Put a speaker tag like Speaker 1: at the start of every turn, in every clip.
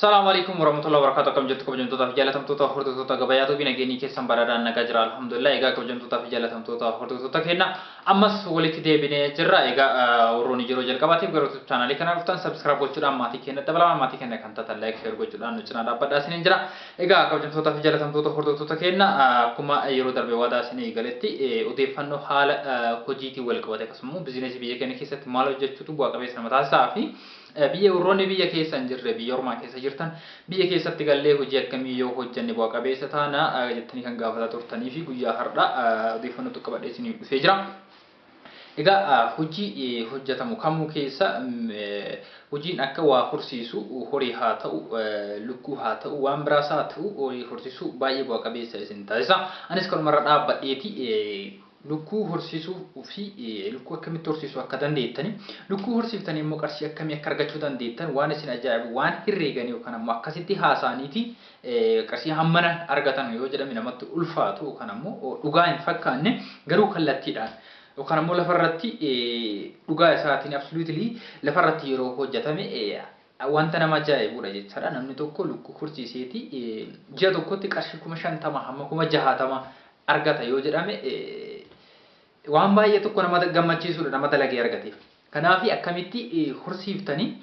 Speaker 1: Salaamu alaikum warahmatullahi wabarakatuh. Akkam jirtu kabajamtootaa fi jaalatamtoota hordoftoota gabayaa tuubii? Nageenyi keessan badhaadhaan nagaa jira, alhamdulillah. Egaa kabajamtootaa fi jaalatamtoota hordoftoota keenya, ammas walitti deebinee jirra. Egaa warroonni yeroo jalqabaatiif gara YouTube chaanaalii kana dhuftan subscribe gochuudhaan maatii keenya dabalamaa, maatii keenya kan taatan like, share gochuudhaan nu cinaa dhaabbadhaa isiniin jira. Egaa kabajamtootaa fi jaalatamtoota hordoftoota keenya, akkuma yeroo darbe waadaa isinii galetti odeeffannoo haala hojiitiin wal qabate, akkasumas bizineesii biyya keenya keessatti maal hojjechuutu bu'aa qabeessa nama taasisaa fi biyya warroonni biyya keessa hin jirre, biyya ormaa keessa jirtan, biyya keessatti gallee hojii akkamii yoo hojjenne bu'a qabeessa taana jettanii kan gaafataa turtanii fi guyyaa har'a odeeffannoo tokko qabadhee isinii dhufee jira. Egaa hojii hojjetamu kamuu keessa hojiin akka waa horsiisu, horii haa ta'u, lukkuu haa ta'u, waan biraas haa ta'u, horii horsiisuu baay'ee bu'a qabeessa isin taasisa. Anis kanumarra dhaabbadheeti lukkuu horsiisuu fi lukkuu akkamitti horsiisuu akka dandeettani, lukkuu horsiiftanii immoo qarshii akkamii akka argachuu dandeettan, waan isin ajaa'ibu, waan herreeganii yookaan ammoo akkasitti haasa'aniiti qarshii hammana argatan yoo jedhame namatti ulfaatu yookaan ammoo dhugaa hin fakkaanne, garuu kallattiidhaan yookaan ammoo lafarratti dhugaa isaatiin absolutely lafarratti yeroo hojjetame wanta nama ajaa'ibudha jechaadha. Namni tokko lukkuu horsiiseeti ji'a tokkotti qarshii 50,000 hamma 60,000 argata yoo jedhame waan baay'ee tokko nama gammachiisudha nama dalagee argateef. Kanaaf akkamitti horsiiftanii,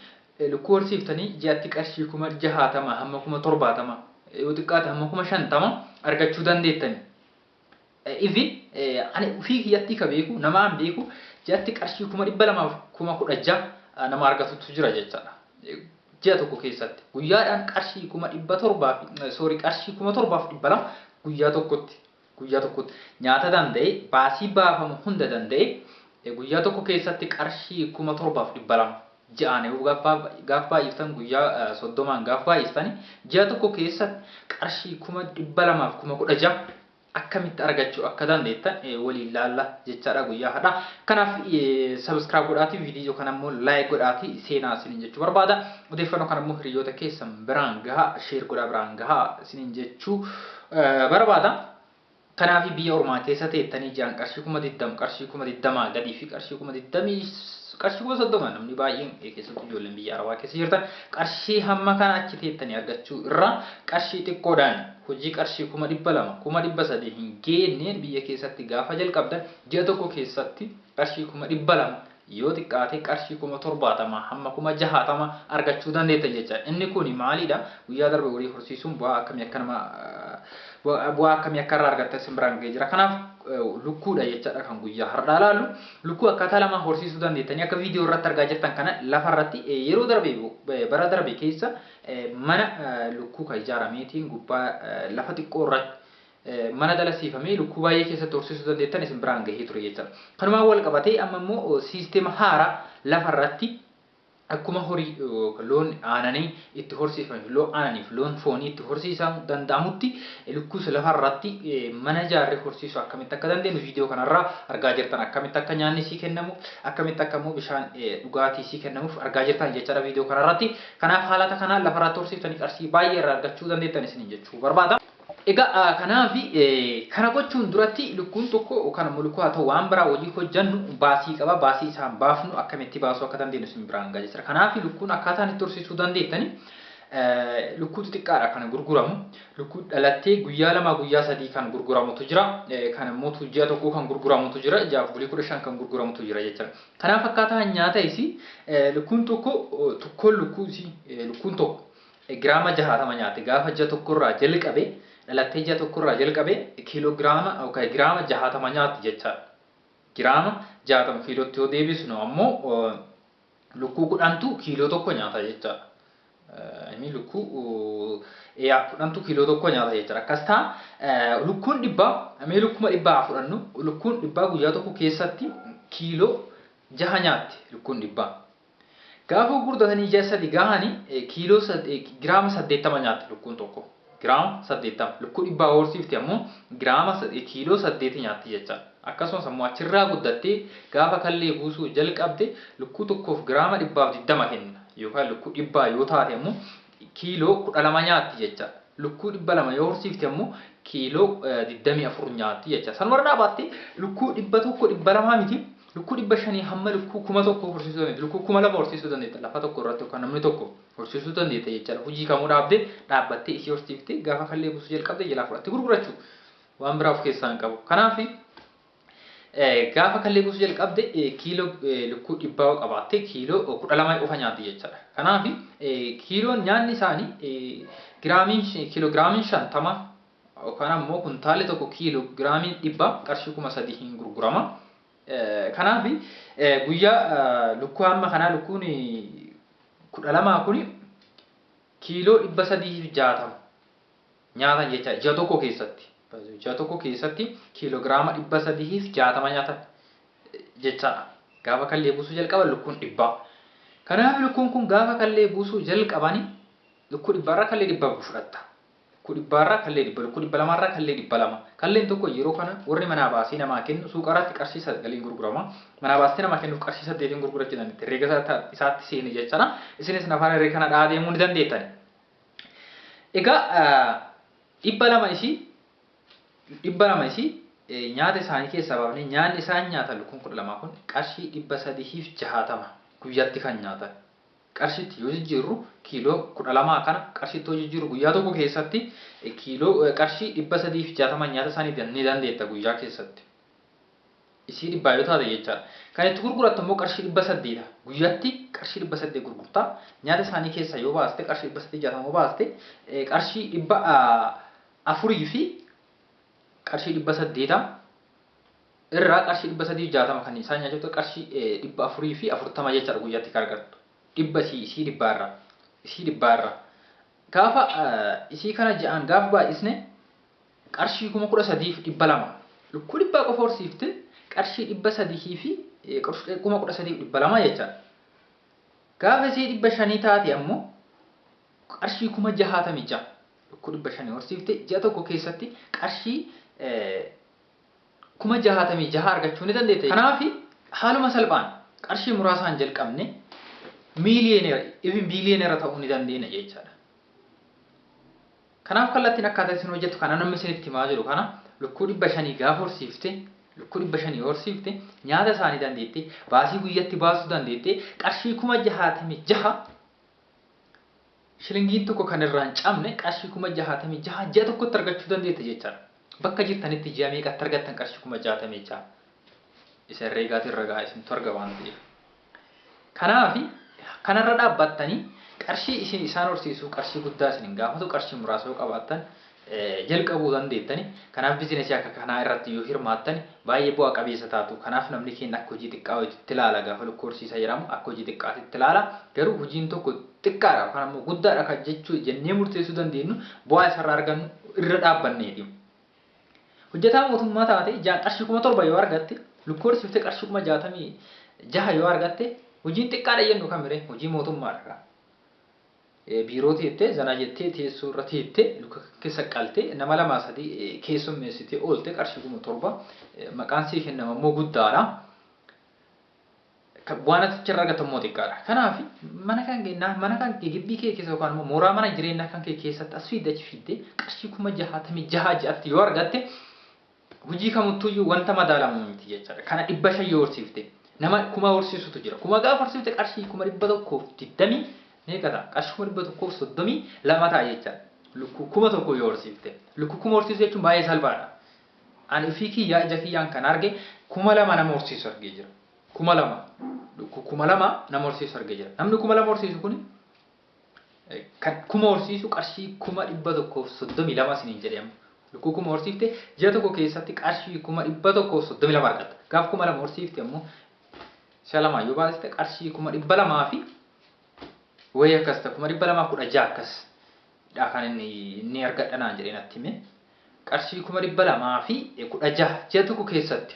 Speaker 1: lukkuu horsiiftanii ji'atti qarshii 60,000 hamma 70,000, yoo xiqqaate hamma 50,000 argachuu dandeettani? Ifi ani ofii kiyyatti ka beeku, namaan beeku, ji'atti qarshii 216,000 nama argatutu jira jechaadha. Ji'a tokko keessatti guyyaadhaan qarshii 700,000 fi, sorry, qarshii 7,200 guyyaa tokkotti, guyyaa tokkotti nyaata danda'e, baasii baafamu hunda danda'e, guyyaa tokko keessatti qarshii 7,200 ji'aan yoo gaaf baay'iftan, guyyaa 30n gaaf baay'iftan, ji'a tokko keessatti qarshii 216,000 akkamitti argachuu akka dandeettan waliin laalla jechaadha guyyaa har'aa. Kanaaf subscribe godhaatii, viidiyoo kana immoo like godhaatii seenaa isiniin jechuu barbaada. Odeeffannoo kana immoo hiriyoota keessan biraan gahaa, share godhaa biraan gahaa isiniin jechuu barbaada. Kanaaf biyya ormaa keessa teettanii ji'aan qarshii 20,000, qarshii 20,000 gadii fi qarshii 20,000, qarshii 30,000, namni baay'een keessattuu ijoolleen biyya arabaa keessa jirtan qarshii hamma kana achi teettanii argachuu irraa qarshii xiqqoodhaan hojii qarshii 200,000, 300,000 hin geenneen biyya keessatti gaafa jalqabdan ji'a tokko keessatti qarshii 200,000, yoo xiqqaate qarshii 70,000 hamma 60,000 argachuu dandeettan jecha. Inni kun maalidha? Guyyaa darbe horii horsiisuun bu'aa akkamii akka nama bu'aa akkamii akka irraa argattan isin biraan ga'ee jira. Kanaaf lukkuudha jechaadha kan guyyaa har'aa ilaallu. Lukkuu akkaataa lamaan horsiisuu dandeettanii, akka viidiyoo irratti argaa jirtan kana lafa irratti yeroo darbe, bara darbe keessa mana lukkuu kan ijaarameetiin gubbaa lafa xiqqoo irratti mana dalasiifamee lukkuu baay'ee keessatti horsiisuu dandeettan isin biraan gahee ture jechuudha. Kanumaan wal qabatee amma immoo siisteema haaraa lafa irratti akkuma horii loon aananii itti horsiifan, loon aananiif, loon foonii itti horsiisan danda'amutti, lukkuus lafa irratti mana ijaarree horsiisuu akkamitti akka dandeenyu viidiyoo kanarraa argaa jirtan, akkamitti akka nyaanni sii kennamu, akkamitti akka immoo bishaan dhugaatii sii kennamuuf argaa jirtan jechaadha viidiyoo kanarratti. Kanaaf haalata kanaan lafa irratti horsiiftanii qarshii baay'ee irraa argachuu dandeettan isiniin jechuu barbaada. Egaa kanaaf kana gochuun duratti lukkuun tokko yookaan immoo lukkuu haa ta'u waan biraa hojii hojjannu baasii qaba. Baasii isaan baafnu akkamitti baasuu akka dandeenyu isin biraan gahaa jira. Kanaaf lukkuun akkaataan itti horsiisuu dandeettani, lukkuu xixiqqaadha kan gurguramu. Lukkuu dhalattee guyyaa 2, guyyaa 3 kan gurguramutu jira. Kan immoo ji'a tokko kan gurguramutu jira. Ji'aaf bulii 15 kan gurguramutu jira jechuudha. Kanaaf akkaataa nyaata isii, lukkuun tokko, tokkoon lukkuu isii, lukkuun tokko giraama 60 nyaate gaafa ji'a tokkorraa jalqabe, dhalattee ji'a tokkorraa jalqabe kiiloogiraama yookaan giraama 60 nyaatti jechaadha. Giraama 60 kiilootti yoo deebisnu ammoo lukkuu 10tu kiiloo 1 nyaata jechaadha. Inni lukkuu 10tu kiiloo 1 nyaata jechaadha. Akkas ta'a, lukkuun 100, mee lukkuma 100 haa fudhannu, lukkuun 100 guyyaa tokko keessatti kiiloo 6 nyaatti lukkuun 100. Gaafa gurgurdatanii ji'a 3 gahanii kiiloo giraama 80 nyaatti lukkuun tokko. Giraama 80. Lukkuu 100 horsiifte ammoo giraama kiiloo 8 nyaatti jechaadha. Akkasumas ammoo achirraa guddattee gaafa kallee buusuu jalqabde lukkuu tokkoof giraama 120 kenna. Yookaan lukkuu 100 yoo taate ammoo kiiloo 12 nyaatti jechaadha. Lukkuu 200 yoo horsiifte ammoo kiiloo 24 nyaatti jecha. Sanumarra dhaabatte lukkuu 100, 200 miti. Lukkuu 500 hamma lukkuu 1000 horsiisuu dandeetta. Lukkuu 2000 horsiisuu dandeetta. Lafa tokko irratti yookaan namni tokko horsiisuu dandeetta jechaadha. Hojii kamuu dhaabdee dhaabbattee isii horsiiftee gaafa kallee buusuu jalqabde jalaa fudhattee gurgurachuu. Waan biraa of keessaa hin qabu. Kanaaf gaafa kallee buusuu jalqabde kiiloo lukkuu 100 yoo qabaatte kiiloo 12 qofa nyaatti jechaadha. Kanaaf kiiloon nyaanni isaanii giraamiin kiiloogiraamiin 50 yookaan ammoo kuntaalli tokko kiiloogiraamiin 100 qarshii 3000n gurgurama. Kanaaf guyyaa lukkuu hamma kanaa lukkuun 12 kun kiiloo 360 nyaatan jecha ji'a tokko keessatti. Ji'a tokko keessatti kiiloogiraama 360 nyaatan jechaadha. Gaafa kallee buusuu jalqaban lukkuun 100. Kanaaf lukkuun kun gaafa kallee buusuu jalqabani lukkuu 100rraa kallee 100 fudhatta. Lukkuu 100rraa kallee 100, lukkuu 200rraa kallee 200. Kalleen tokko yeroo kana warri manaa baasee namaa kennu suuqarratti qarshii 9n gurgurama. Manaa baastee namaa kennuuf qarshii 8n gurgurachuu dandeetti. Herreega isaatti seeni jechaadha. Isinis nafaan herreega kana dha'aa deemuu ni dandeettani. Egaa 200 isii 200 isii nyaata isaanii keessaa baafnee nyaanni isaan nyaatan lukkuun 12 kun qarshii 360 guyyaatti kan nyaatan. Qarshiitti yoo jijjiirru kiiloo 12 kana qarshiitti yoo jijjiirru guyyaa tokko keessatti kiiloo qarshii 360 nyaata isaanii ni dandeetta guyyaa keessatti. Isii 100 yoo taate jechaadha. Kan itti gurgurattu immoo qarshii 800. Guyyaatti qarshii 800 gurgurtaa. Nyaata isaanii keessaa yoo baaste qarshii 360 yoo baaste qarshii 400 fi qarshii 800 irraa qarshii 360 kan isaan nyaachiftu qarshii 440 jechaadha guyyaatti kan argattu. Dhibba isii 100rraa. Isii 100rraa. Gaafa isii kana ji'aan gaafa baay'isne qarshii 13,200. Lukkuu 100 qofa horsiifte qarshii 300 fi 13,200 jechaadha. Gaafa isii 500 taate ammoo qarshii 66,000. Lukkuu 500 horsiifte ji'a tokko keessatti qarshii 66,000 argachuu ni dandeetta. Kanaaf haaluma salphaan qarshii muraasaan jalqabne miiliyoonera, even biiliyoonera ta'uu ni dandeenya jechaadha. Kanaaf kallattiin akkaataa isin hojjettu kana namni isinitti himaa jiru kana lukkuu 500 gaafa horsiifte, lukkuu 500 horsiifte nyaata isaanii dandeette, baasii guyyatti baasuu dandeette, qarshii 66,000 shilingiin tokko kan irraa hin cabne qarshii 66,000 ji'a tokkotti argachuu dandeette jechaadha. Bakka jirtanitti ji'a meeqatti argattan qarshii 66,000? Isa herreegaatiin ragaa isintu arga waan ta'eef. Kanaaf kanarra dhaabbattanii qarshii isin isaan horsiisuu qarshii guddaa isin hin gaafatu, qarshii muraasa yoo qabaattan jalqabuu dandeettani. Kanaaf bizinesii akka kanaa irratti yoo hirmaattan baay'ee bu'a qabeessa taatu. Kanaaf namni keenya akka hojii xiqqaa wayiitti ilaala gaafa lukkuu horsiisa jedhamu akka hojii xiqqaatitti ilaala. Garuu hojiin tokko xiqqaadha yookaan ammoo guddaadha kan jechuu jennee murteessuu dandeenyu bu'aa isarraa argannu irra dhaabbanneeti. Hojjetaa mootummaa taate qarshii 7,000 yoo argatte, lukkuu horsiiftee qarshii 66,000 yoo argatte, hojiin xiqqaadha jennu kamiree hojii mootummaadha. Biiroo teettee zanaa jettee teessoo irra teettee luka keessa qaltee nama 2 3 keessummeessitee oolte qarshii 7,000 maqaan sii kennama immoo guddaadha. Waan ati achirraa argattu immoo xiqqaadha. Kanaaf mana kan mana kan kee gibbii kee keessa yookaan immoo mooraa mana jireenyaa kan kee keessatti as fiidde achi fiidde qarshii 66,000 ji'atti yoo argatte hojii kamittuyyuu wanta madaalamu miti jechaadha. Kana 500 yoo horsiifte nama 1000 horsiisutu jira. 1000 gaafa horsiifte qarshii 120,000 meeqa ta'a? Qarshii 132,000 ta'a jechaadha. Lukkuu 1000 yoo horsiifte. Lukkuu 1000 horsiisuu jechuun baay'ee salphaadha. Ani ofii kiyyaa ija kiyyaan kan arge 2000 nama horsiisu argee jira. 2000. Lukkuu 2000 nama horsiisu argee jira. Namni 2000 horsiisu kuni kan 1000 horsiisu qarshii 132,000 isiniin jedhee amma. Lukkuu 1000 horsiifte ji'a tokko keessatti qarshii 132,000 argatta. Gaaf 2000 horsiifte ammoo si'a lamaa yoo baasiste qarshii 200,000 fi wayii akkas ta'a 216,000 akkas dha kan inni argadha naan jedhee natti hime. Qarshii 216,000 ji'a tokko keessatti.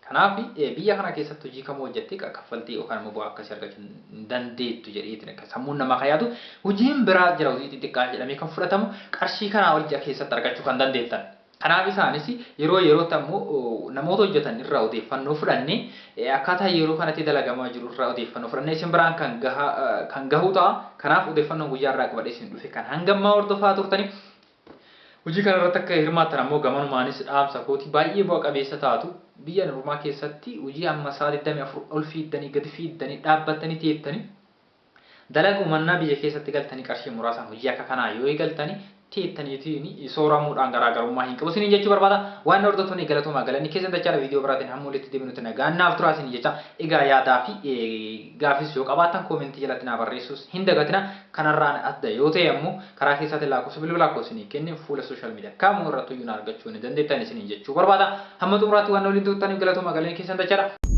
Speaker 1: Kanaaf biyya kana keessatti hojii kamuu hojjettee kaffaltii yookaan immoo bu'aa akkasii argachuu hin dandeettu jedheetiin akka sammuun namaa kan yaadu hojiin biraa jira hojii xixiqqaa jedhamee kan fudhatamu qarshii kanaa ol ji'a keessatti argachuu kan dandeettan. Kanaaf isaanis yeroo yerootti ammoo namoota hojjetan irraa odeeffannoo fudhannee akkaataa yeroo kanatti dalagamaa jiru irraa odeeffannoo fudhannee isin biraan kan gahu ta'a. Kanaaf odeeffannoon guyyaa irraa qabadhee isin dhufe kan hanga ammaa hordofaa turtanii. Hojii kana irratti akka hirmaattan ammoo gamanumaanis dhaamsa kooti. Baay'ee bu'a qabeessa taatu. Biyya ormaa keessatti hojii amma sa'a 24 ol fiiddanii, gadi fiiddanii, dhaabbattanii teettanii dalagu mannaa, biyya keessatti galtanii qarshii muraasaan hojii akka kanaa yoo eegaltanii teettaniitiin sooramuudhaan garaagarummaa hin qabu isiniin jechuu barbaada. Waan hordoftoonni, galatoomaa, galanni keessan dachaadha. Viidiyoo biraatiin hamma walitti deebinutti nagaan naaf turaa isiniin jecha. Egaa yaadaa fi gaafis yoo qabaattan koomentii jalatti naa barreessuus hin dagatina. Kanarraan adda yoo ta'e ammoo karaa keessaatiin lakkoofsa bilbilaa koo isinii kenne, fuula social media kamuu irratti iyyuu na argachuu ni dandeettan isiniin jechuu barbaada. Hamma xumuraatti waan waliin turtaniif galatoomaa, galanni keessan dachaadha.